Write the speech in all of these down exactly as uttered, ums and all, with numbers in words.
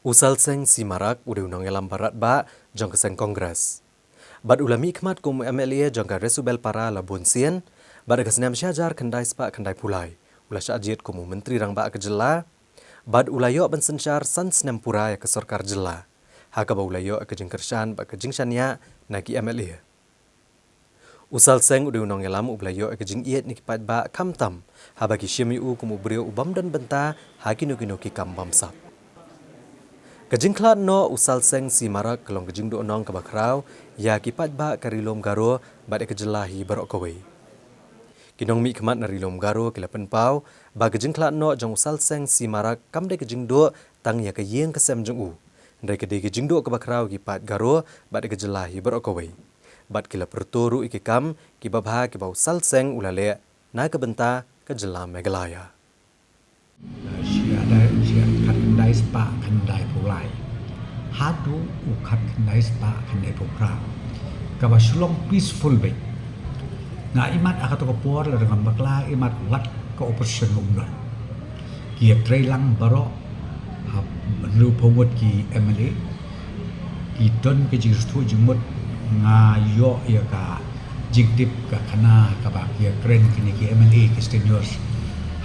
U Salseng Simarak u dei u nongïalam barat ba jong ka seng Congress. Bad u la mih khmat kum u M L A jong ka Resubelpara la bun sien, bad ha ka snem shi hajar khyndai spah khyndai phew lai, u la shah jied kum u Myntri Rangbah ka jylla, bad u la ïoh ban synshar san snem pura ïa ka sorkar jylla, ha kaba u la ïoh ïa ka jingkyrshan bad ka jingshaniah na ki M L A. U Salseng u dei u nongïalam uba la ïoh ïa ka jingïeit na ki paidbah khamtam haba ki shim ïa u kum u briew u bym don bynta ha kino kino ki kam bamsap. Ka jingkhlad noh u Salseng Simarak ka long ka jingduhnong kaba khraw ïa ki paidbah ka Ri Lum Garo bad ïa ka jylla hi baroh kawei. Ki nongmihkhmat na Ri Lum Garo ki la pynpaw ba ka jingkhlad noh jong u Salseng Simarak kam dei ka jingduh tang ïa ka ïing ka sem jong u, hynrei ka dei ka jingduh kaba khraw ïa ki paid Garo bad ïa ka jylla hi baroh kawei. Bad ki la pyrto ruh ïa ki kam kiba bha kiba u Salseng u la leh na ka bynta ka jylla Meghalaya. Shi hajar, shi hajar khyndai spah khyndai phew lai haduh u khyndai spah khyndai phew phra, kaba shu long peaceful beit. Nga imat ha kato ka por lada ngam bakla imat wat ka operation um don. Ki ïatrei lang baroh, hynriewphew ngut ki M L A, ki don ka jingsngewthuh jingmut. Nga ïoh ïa ka jingtip ka khana kaba ki ïakren kine ki M L A ki seniors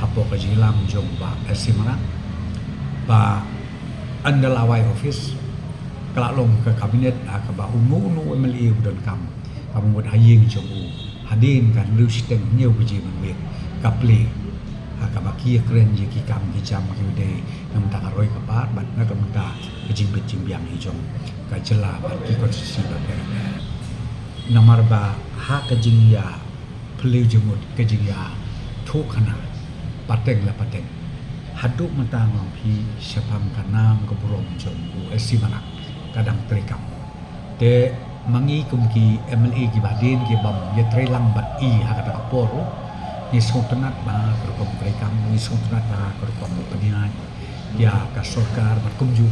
hapoh ka jingïalam jong Bah Simarak ba under lawei office ka la long ka cabinet ha kaba uno uno M L A u donkam, ka mut ha ïing jong u, hadien ka hynriew shiteng hynñiew baje mynmiet ka plie ha kaba ki ïakren ïa ki kam ki jam kiba dei na ka bynta ka roi ka par bad na ka bynta ka jingbit jingbiang hi jong ka jylla bad ki konstituensi bapher bapher. Namar ba ha ka jingïaphylliew jingmut, ka jingïathuhkhana pateng la pateng, haduh mynta nga ong ïa phi shaphang ka nam ka burom jong u S C Marak ka dang treikam. Te ma ngi kum ki M L A kiba hadien ki bym ïatrei lang bad i ha kata ka por ruh, ngi sngewtynnat ba ka rukom treikam, ngi sngewtynnat ba ka rukom pynïaid ïa ka sorkar bad kumjuh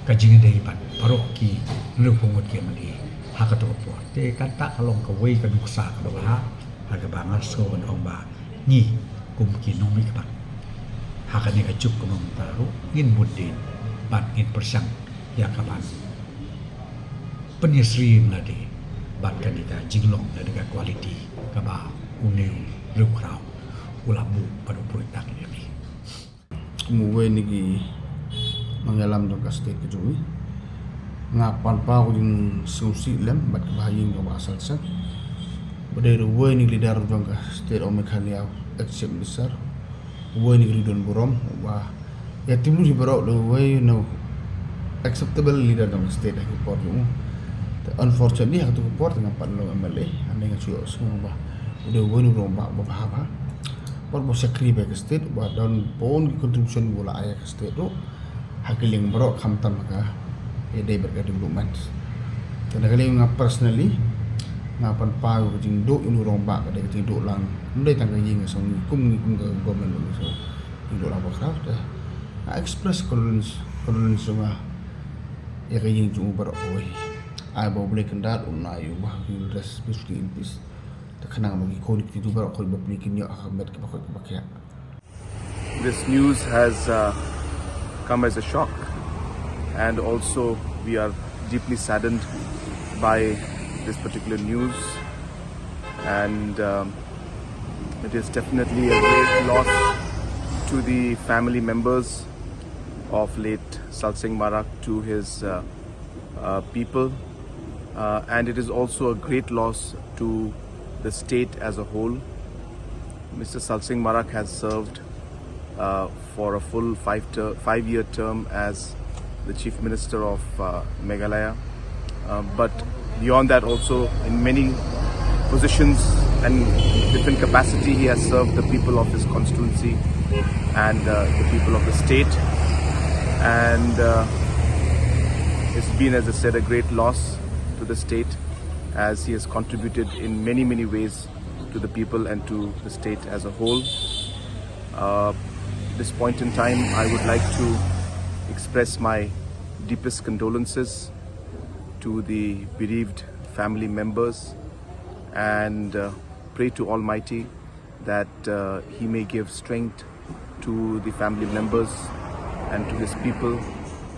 ka jingïadei bad baroh ki hynriewphew ngut ki M L A ha kato ka por. Te kata ka long kawei ka nuksa kaba bha ha kaba nga sngew ban ong ba ngi kum ki nongmihkhmat ha kane ka juk ka mynta ruh ngin bud dien bad ngin pyrshang ïa kaban pynïasyriem lade bad kane ka jinglong lade ka quality kaba une u riewkhraw u la buh bad u pyrshang ïa lade. Kum uwei na ki nongïalam jong ka state ka jong ngi, nga pynpaw ka jingsngewsih lem bad kaba ha ïing jong Bah Salseng, ba dei ruh uwei na ki leader jong ka state of Meghalaya, ex Chief Minister, uwei na ki riewdonburom uba ïa tim lut hi baroh, dei uwei na u acceptable leader jong ka state ha ki por jong u. Te unfortunately ha kato ka por te ngam pat long M L A, hangne nga shu ïohsngew ba u dei uwei na u rangbah uba bha bha. Bad ba u shakri bad ka state, ba don bun ki contribution ba u la ai ïa ka state ruh ha ki liang baroh, khamtam ha ka ïadei bad ka development. Te na ka liang nga personally nga pynpaw ka jingduh ïa u rangbah ka dei ka jingduh lang, ym dei tang ka ïing ka sem, kum ngi kum ka government ba ngi shu jingduh lang bakhraw. Te nga express condolence, condolence jong nga ïa ka ïing jong u baroh kawei. Ai ba U Blei Kynrad un ai ïa u ba u rest peacefully in peace. Te khnang ba ki khun ki kti jong u baroh kawei ba pynïaid kin ïoh ha ka met kaba koit kaba khiah. This news has uh, come as a shock, and also we are deeply saddened by this particular news. And um, it is definitely a great loss to the family members of late Salseng Marak, to his uh, uh, people, uh, and it is also a great loss to the state as a whole. Mister Salseng Marak has served uh, for a full five ter- five-year term as the Chief Minister of uh, Meghalaya. Uh, but beyond that, also in many positions and different capacity, he has served the people of his constituency and uh, the people of the state. And uh, it's been, as I said, a great loss to the state, as he has contributed in many, many ways to the people and to the state as a whole. Uh, at this point in time, I would like to express my deepest condolences to the bereaved family members and uh, pray to Almighty that uh, He may give strength to the family members and to his people,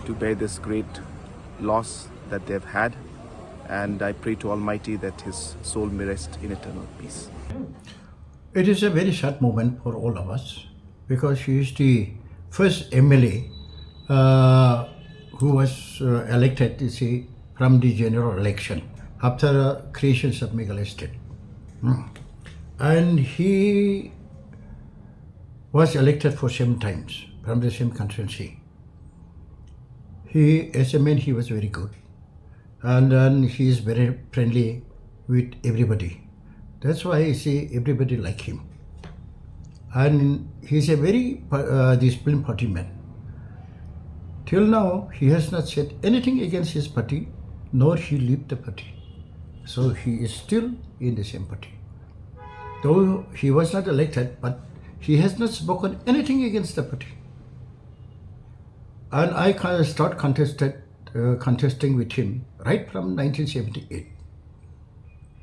to bear this great loss that they've had, and I pray to Almighty that his soul may rest in eternal peace. It is a very sad moment for all of us because he is the first M L A uh, who was uh, elected, you see, from the general election after uh, creations of Meghalaya state. Hmm. And he was elected for seven times from the same constituency. He, as a man, he was very good, and then he is very friendly with everybody. That's why I say everybody like him, and he is a very uh, disciplined party man. Till now, he has not said anything against his party, nor he left the party. So he is still in the same party. Though he was not elected, but he has not spoken anything against the party. And I can start contested, uh, contesting with him right from nineteen seventy-eight.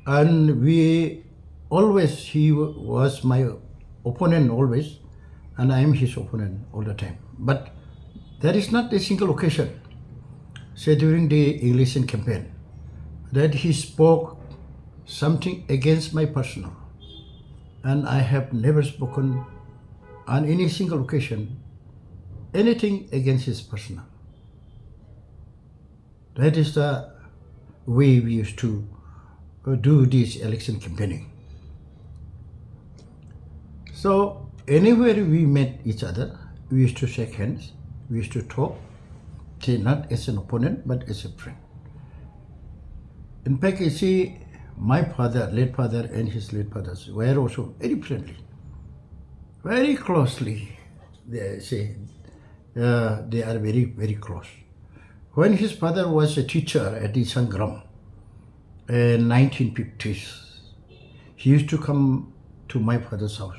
And we always, he was my opponent always, and I am his opponent all the time. But there is not a single occasion, say during the election campaign, that he spoke something against my personal. And I have never spoken on any single occasion anything against his personal. That is the way we used to uh, do this election campaigning. So anywhere we met each other, we used to shake hands, we used to talk, say not as an opponent but as a friend. In fact, you see, my father, late father, and his late fathers were also very friendly, very closely. They say uh, they are very, very close. When his father was a teacher at the Sangram in nineteen fifties, he used to come to my father's house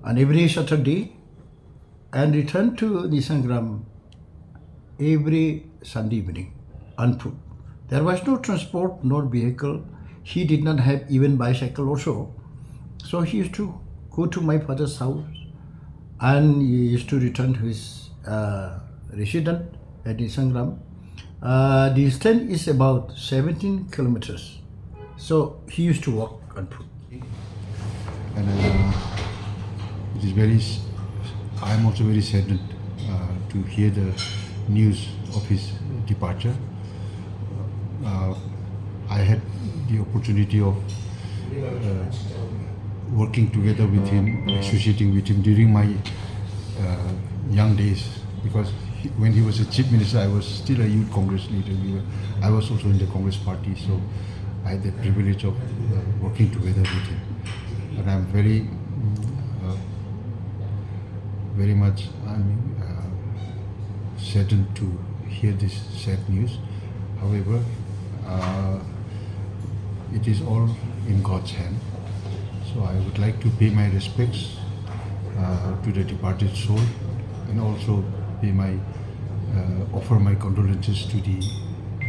on every Saturday and return to the Sangram every Sunday evening on foot. There was no transport nor vehicle. He did not have even bicycle also. So he used to go to my father's house and he used to return to his uh, residence at the Sangram. Uh, the distance is about seventeen kilometers. So he used to walk on foot. And uh, it is very, s- I am also very saddened uh, to hear the news of his departure. Uh, I had the opportunity of uh, working together with him, associating with him during my uh, young days, because he, when he was a chief minister, I was still a youth Congress leader. We were, I was also in the Congress party, so I had the privilege of uh, working together with him. And I'm very, uh, very much, I mean, uh, saddened to hear this sad news. However, uh, it is all in God's hand. So I would like to pay my respects uh, to the departed soul and also pay my uh, offer my condolences to the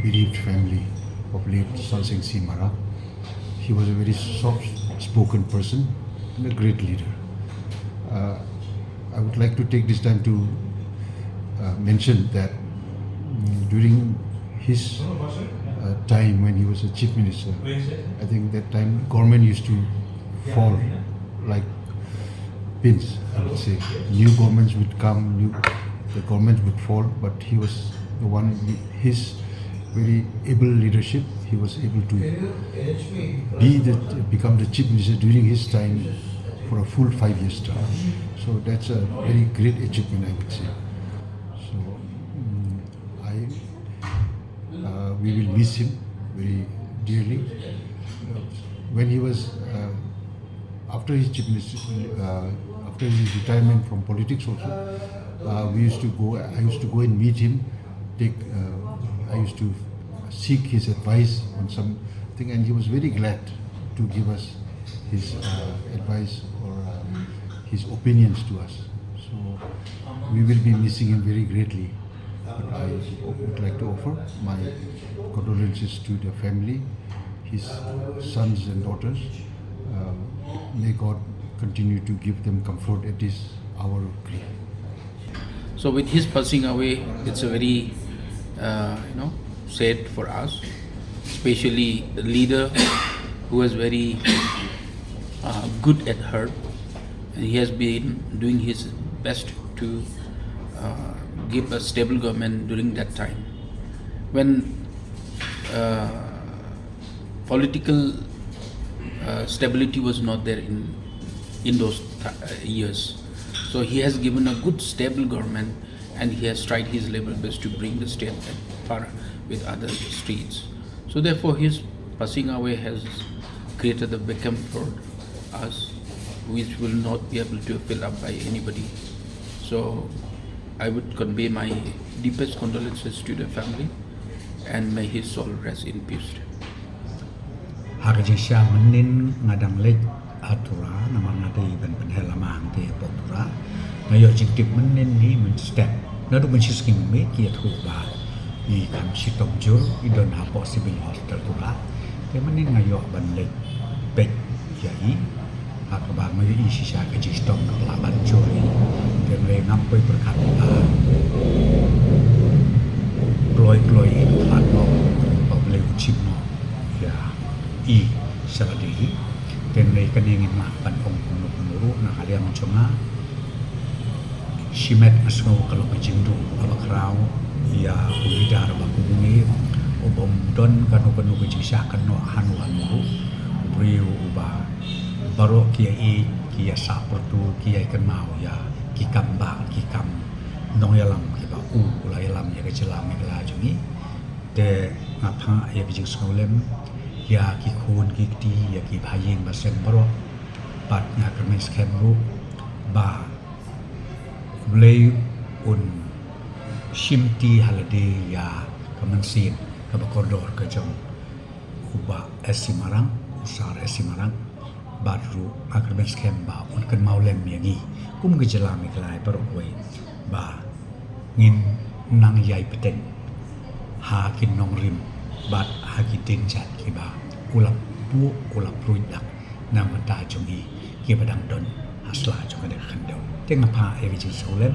bereaved family of late Sansing C Marak. He was a very soft spoken person and a great leader. Uh, I would like to take this time to uh, mention that mm, during his uh, time when he was a chief minister, I think that time government used to fall like pins, I would say. New governments would come, new the governments would fall, but he was the one, his very able leadership, he was able to be the, become the chief minister during his time for a full five years term. So that's a very great achievement, I would say. So mm, I, uh, we will miss him very dearly. Uh, when he was, uh, after his chief minister, uh, after his retirement from politics also, uh, we used to go, I used to go and meet him, take, uh, I used to seek his advice on something, and he was very glad to give us his uh, advice or uh, his opinions to us. So we will be missing him very greatly. But I would like to offer my condolences to the family, his sons and daughters. Uh, may God continue to give them comfort at this hour of grief. So with his passing away, it's a very, uh, you know, sad for us, especially a leader who was very uh, good at heart, and he has been doing his best to uh, give a stable government during that time when uh, political uh, stability was not there in in those th- uh, years. So he has given a good stable government, and he has tried his level best to bring the state at par with other states. So therefore, his passing away has created a vacuum for us, which will not be able to fill up by anybody. So I would convey my deepest condolences to the family, and may his soul rest in peace. Ha ka jingshisha mynnin nga dang leit ha Tura, namar nga dei ban pynheh lama hangtei hapoh Tura. Nga ïoh jingtip mynnin hi mynstep. Naduh mynshisngi mynmiet ki ïathuh ba i kham shitom jur, i don hapoh Civil Hospital Tura. Te mynnin nga ïoh ban leit peit ïa i. Ha kaba nga ïohi shisha ka jingshitom kaba lah ban jur hi. Te hynrei ngam poi pyrkhat ba kloi kloi i khlad noh ba U Blei u shim noh ïa i sha lade hi. Te hynrei kane ngim lah ban ong kumno kumno ruh na ka liang jong nga. Shimet nga sngew ka long ka jingduh kaba khraw ïa u leader ba kumne, u bym don kano kano ka jingshah kynnoh hano hano ruh. U briew uba baroh ki ïa ïeit, ki ïa sah pyrthei, ki ïa kynmaw ïa ki kam bah, ki kam nongïalam kiba u u la ïalam ïa ka jylla Meghalaya jong ngi. Te nga phah ïa ka jingsngewlem ïa ki khun ki kti, ïa ki bahaïing bahasem baroh, bad nga kyrmen skhem ruh ba U Blei un shimti ha lade ïa ka mynsiem kaba kordor ka jong u Bah S C Mahrang, u Sir S C Mahrang, bad ruh nga kyrmen skhem ba un kynmaw lem ïa ngi kum ka jylla Meghalaya baroh kawei ba ngin nang ïai bteng ha ki nongrim bad ha ki dienjat kiba u la buh u la pynlong dak na ka bynta jong ngi kiba dang don ha sla jong kane ka khyndew. Te nga phah ïa ka jingsngewlem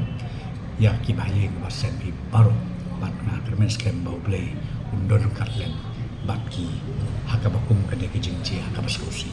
ïa ki bahaïing bahasem hi baroh, bad nga kyrmen skhem ba U Blei un don ryngkat lem bad ki ha kaba kum kane ka jingjia kaba sngewsih.